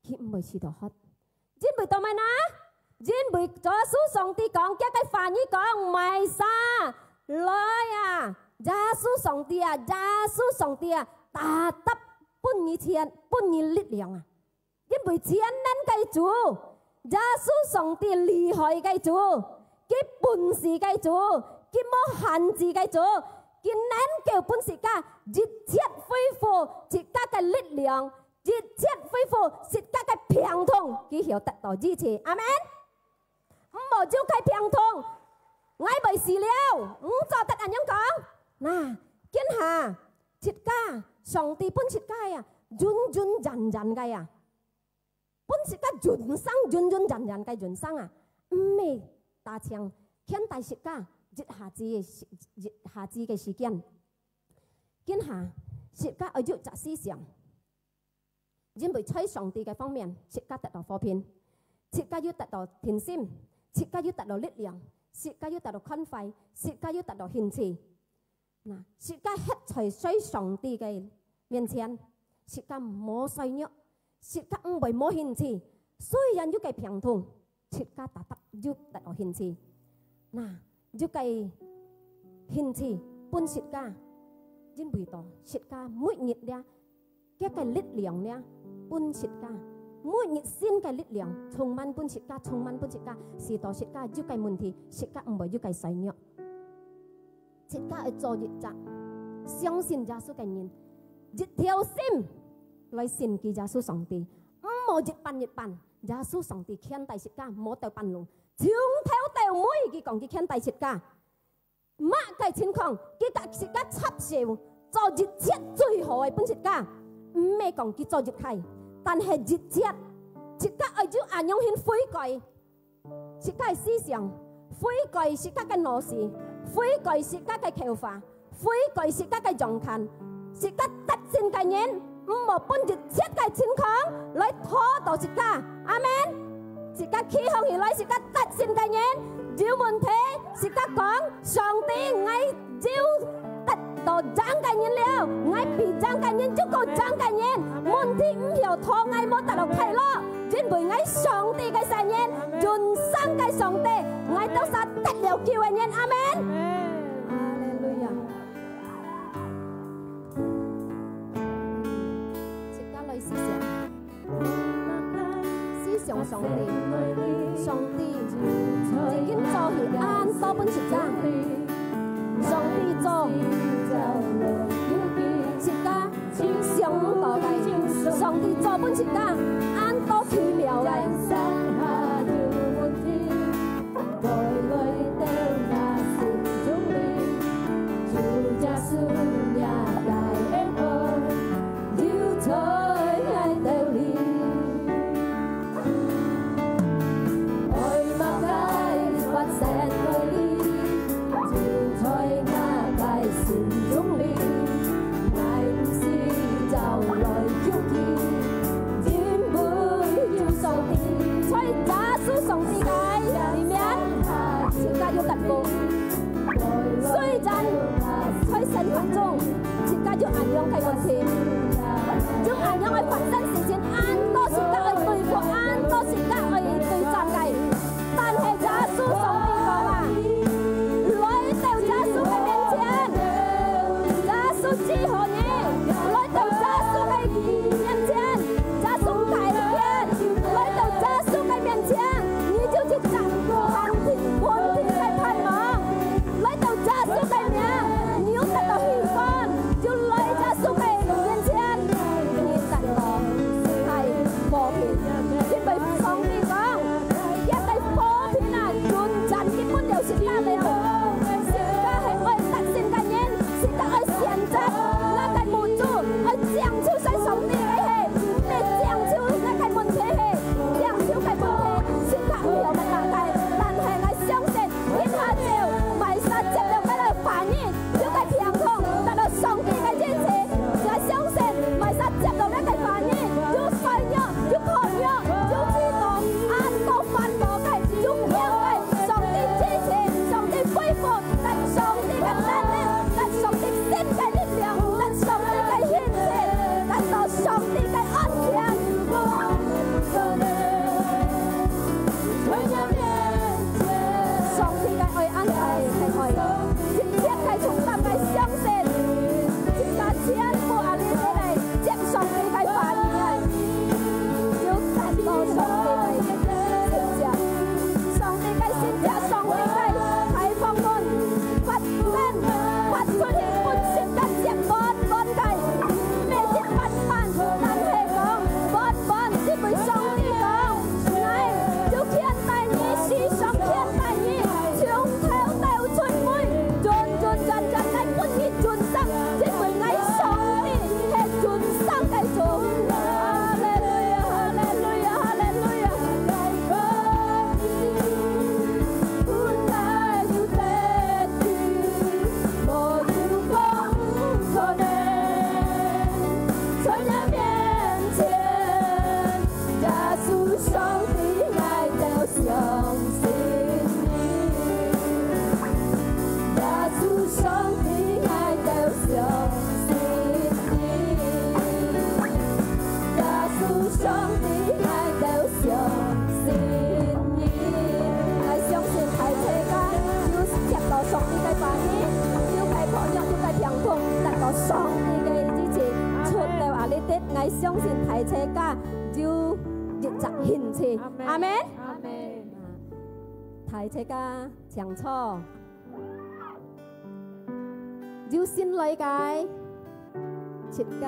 佢毋會愁到渴。因為做麼个呢？因為耶穌上帝講，佢个話語講，麼儕，來啊，耶穌上帝啊，耶穌上帝啊，tetap分你錢，分你力量啊。 因為全能个主，耶穌上帝厲害个主，佢本事个主，佢無限制个主，佢能夠分自家一切恢復自家个力量，一切恢復自家个病痛，佢曉得到醫治。阿門。毋好有个病痛，𠊎會死了，毋做得恁樣講。那，今下，自家，上帝分自家啊，蹧蹧躘躘个啊。 分自家人生，蹧蹧躘躘个人生啊，毋係單淨牽帶自家一下子个時，一下子个時間。今下，自家愛有隻思想，因為在上帝个方面，自家得到和平，自家又得到定心，自家又得到力量，自家又得到寬快，自家又得到興趣。 那，自家歇在在上帝个面前，自家無衰弱，自家毋會無興趣。雖然有个病痛，自家tetap有得到興趣。那，有个興趣分自家，因為到自家每日了，佢个力量了，分自家，每日新个力量充滿分自家，充滿分自家，使到自家有个問題，自家毋會有个衰弱。 自家愛做一隻相信耶穌个人，一條心來信佢耶穌上帝，毋好一半一半。耶穌上帝牽帶自家，無兜半路，從頭到尾佢講佢牽帶自家。麼个情況，佢佮自家插手，做一切最好个分自家。毋係講佢做一切，但係一切，自家愛有恁樣去悔改。 自家个思想，悔改自家个腦屎，悔改自家个口話，悔改自家个樣看，自家得勝个人，毋好分一切个情況來拖到自家。阿門。自家企䟘起來，自家得勝个人，有問題，自家講，上帝，𠊎 有得到贏个人了，𠊎比贏个人又過贏个人。問題毋曉拖𠊎無得到快樂，因為𠊎上帝个細人，永生个上帝，𠊎兜儕得了救个人。阿門。哈利路亞。自家來思想。 思想上帝，上帝已經做去恁多分自家，上帝做自家想毋到个，上帝做分自家恁多奇妙个。 在耶穌上帝个裡面，自家有得福。雖然在生活中，自家有恁樣个問題，有恁樣个發生事情，恁多自家愛對付，恁多自家愛對戰个。 但係耶穌上帝講啊，來到耶穌个面前，耶穌祝福你，來到耶穌个面前，耶穌改變，來到耶穌个面前，你就一隻看見問題个盼望。來到耶穌个名，你有得到喜歡，就來耶穌个面前，你得到相信大自家有一隻興趣。阿們。阿們。阿們。大自家請坐。有新來个，自家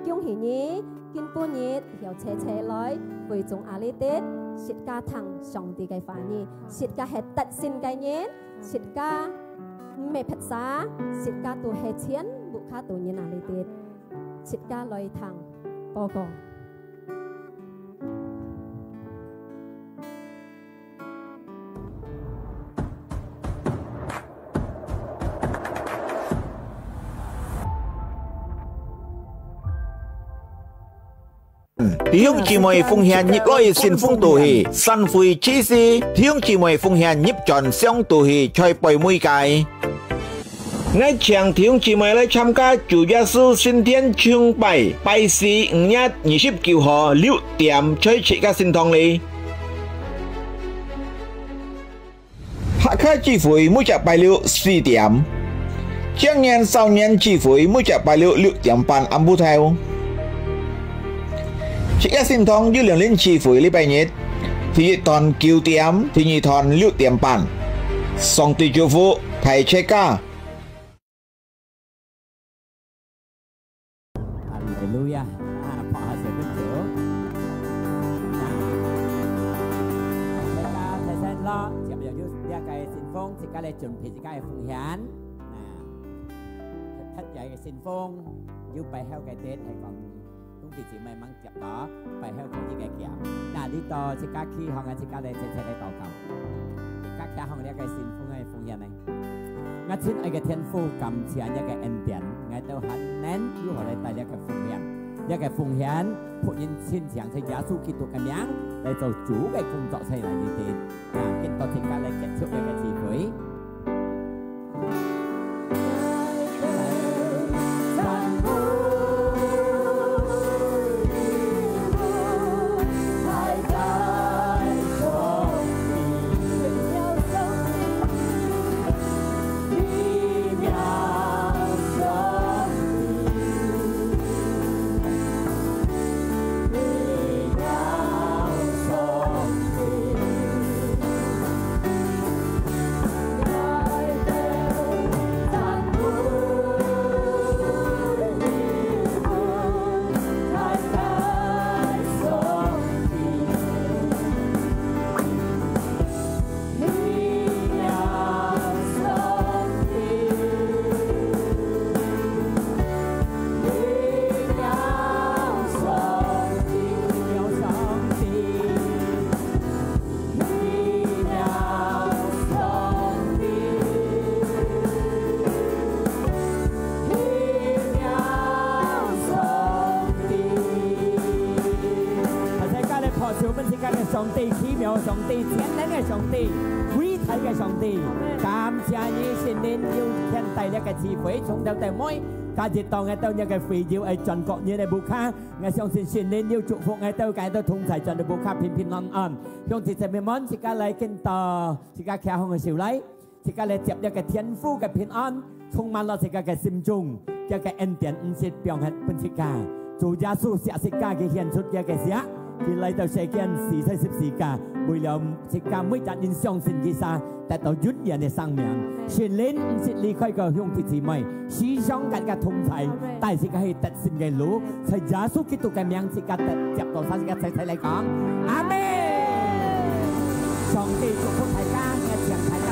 恭喜你，今晡日又齊齊來會眾啊裡肚，自家聽上帝个話語，自家係得勝个人，自家毋係別儕，自家都係全屋下肚人啊裡肚。 自家來聽報告。弟兄姊妹奉獻入來信封肚去，散會之時，弟兄姊妹奉獻入轉箱肚去，在背尾个。 𠊎請弟兄姊妹來參加主耶穌升天崇拜，拜四五月二十九號六點，在自家聖堂裡。客家聚會每隻拜六四點，青年少年聚會每隻拜六六點半暗晡頭。自家聖堂有兩輪聚會，禮拜日，第一段九點，第二段六點半。上帝祝福大自家。 哈利路亞！啊，拍下手分主。啊，大家提升咯，接落有這個信封，自家來準備自家个奉獻。啊，特別个信封，有背後个字係講，兄弟姊妹們 接到，背後佢一個叫。那你到自家企項啊，自家來齊齊來禱告。自家企項這個信封个奉獻呢？𠊎親愛个天父，感謝這個恩典，𠊎兜還能如何來帶這個奉獻？這個奉獻，僕人親像在耶穌基督个名來做主个工作，在哪裡的？啊，今到自家來結束這個聚會。 大家來拍手分自家个上帝，奇妙个上帝，全能个上帝，偉大个上帝。感謝你，聖靈有牽帶這個聚會，從頭到尾，今日到𠊎兜這個會友，愛全國人个屋下，𠊎相信聖靈有祝福𠊎兜，𠊎兜同在全个屋下平平安安。兄弟姊妹們，自家來跟到，自家擎䟘个手來。 自家來接這個天父个平安，充滿了自家个心中，這個恩典毋識放忒分自家。主耶穌捨自家，佢獻出佢个血，佢來到世間死在十字架，為了自家每隻人相信佢儕，得到永遠个生命。聖靈毋識離開過兄弟姊妹，時常佮自家同在，帶自家去得勝个路，在耶穌基督个名，自家得接到儕，自家齊齊來講，阿們。上帝祝福大家，𠊎請大家